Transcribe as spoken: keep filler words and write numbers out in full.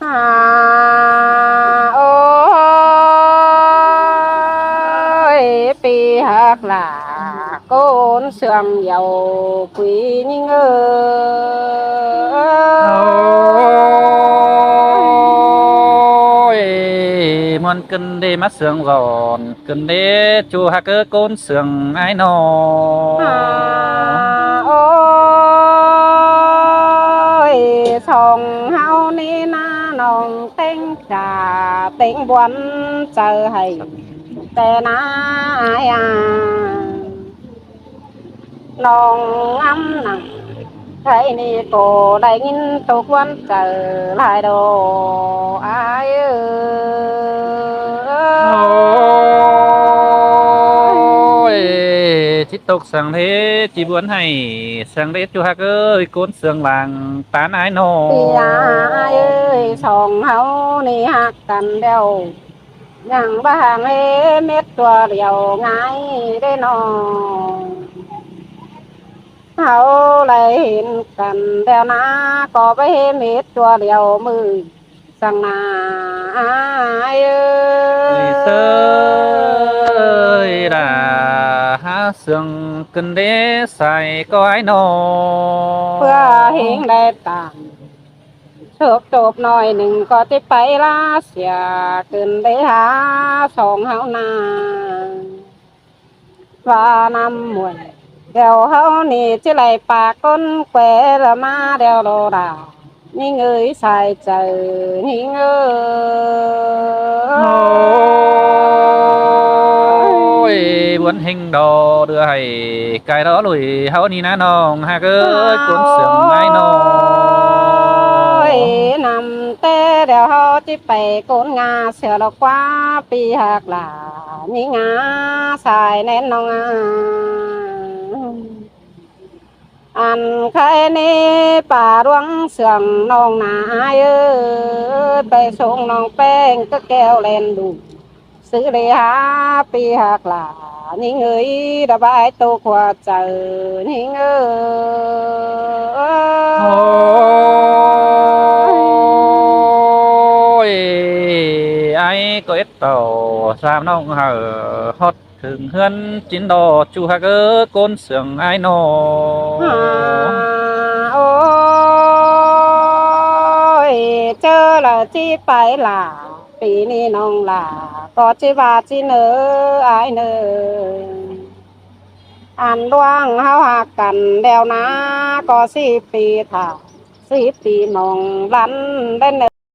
À, ôi, pi hák lả ꞌcốn sương dẻo quí ꞌnhính ơi. Ôi, ꞌmuôn ꞌcứn đé ꞌmá sương dọn, ꞌcứn đé ꞌchu hák ꞌcốn sương ải ꞌnọ. À, ôi, song ꞌháu ꞌnị ꞌná ꞌnọng ꞌtếng chả ꞌtếng buôn chaư hảy té ꞌná ải à. ꞌNọng ngắm nẳng khay ꞌnị ꞌcọ đảy ꞌnghín ꞌtộc buôn chaư lai đo ải ơi. Ôi, ꞌchí ꞌtộc sương đé ꞌchí buôn hảy, sương đé ꞌchu hák ơi, ꞌcốn sương lăng ꞌtán ải ꞌnọ. Pi ải ơi, song ꞌháu ꞌnị hák căn đeo, ꞌnhắng báu hák ꞌhế mết ꞌtua điêu ꞌngai đé ꞌnọ. ꞌHáu đảy hên căn đeo ꞌná ꞌcọ báu ꞌhế mết ꞌtua điêu ꞌmự săng ꞌná ải ơi. Ơi đa, hák sương ꞌcứn đé sai ꞌcọ ải ꞌnọ. ꞌPưa ꞌhính đảy tản sốp sốp ꞌnọi ꞌnưng ꞌcọ ꞌchí pay ꞌlạ sia ꞌcứn đé hák song ꞌháu ꞌná. ꞌVa ꞌnặm muôn đeo ꞌháu ꞌnị ꞌchí đảy pák ꞌcốn ꞌquế ꞌlạ ꞌmá đeo đo đa ꞌnhính ơi, sai chaư ꞌnhính ơi. Ôi, buôn ꞌhính đo đưa hảy cai đo lui ꞌháu ꞌnị ꞌná ꞌnọng hák ơi, ꞌcốn sương ải ꞌnọ. Ôi, ꞌnặm té đeo ꞌháu ꞌchí pay ꞌcốn ꞌnga sia lo ꞌquá pi hák lả ꞌnị ꞌnga sai ꞌnén ꞌnọng à. Ăn khay ꞌnị pá ꞌluống sương ꞌnọng ꞌná ải ơi, pay sông ꞌnọng ꞌpéng cá keo ꞌlen đu. Sư đảy hák pi hák lả ꞌnhính ơi, đa bái tô khua chaư ꞌnhính ơi. Ôi, ải ꞌcọ ết tảu sam ꞌnọng hảư ꞌhọt ꞌhưng ꞌhướn ꞌchính đo ꞌchu hák ơ ꞌcốn sương ải ꞌnọ. À, ôi, ꞌchớ ꞌlạ ꞌchí pay lả, pi ꞌnị ꞌnọng lả ꞌcọ ꞌchí ꞌva ꞌchí ꞌnớ ải ꞌnớ. Ăn ꞌluống ꞌháu hák căn đeo ꞌná ꞌcọ síp pi thả, síp pi mong lăn đé ꞌnớ.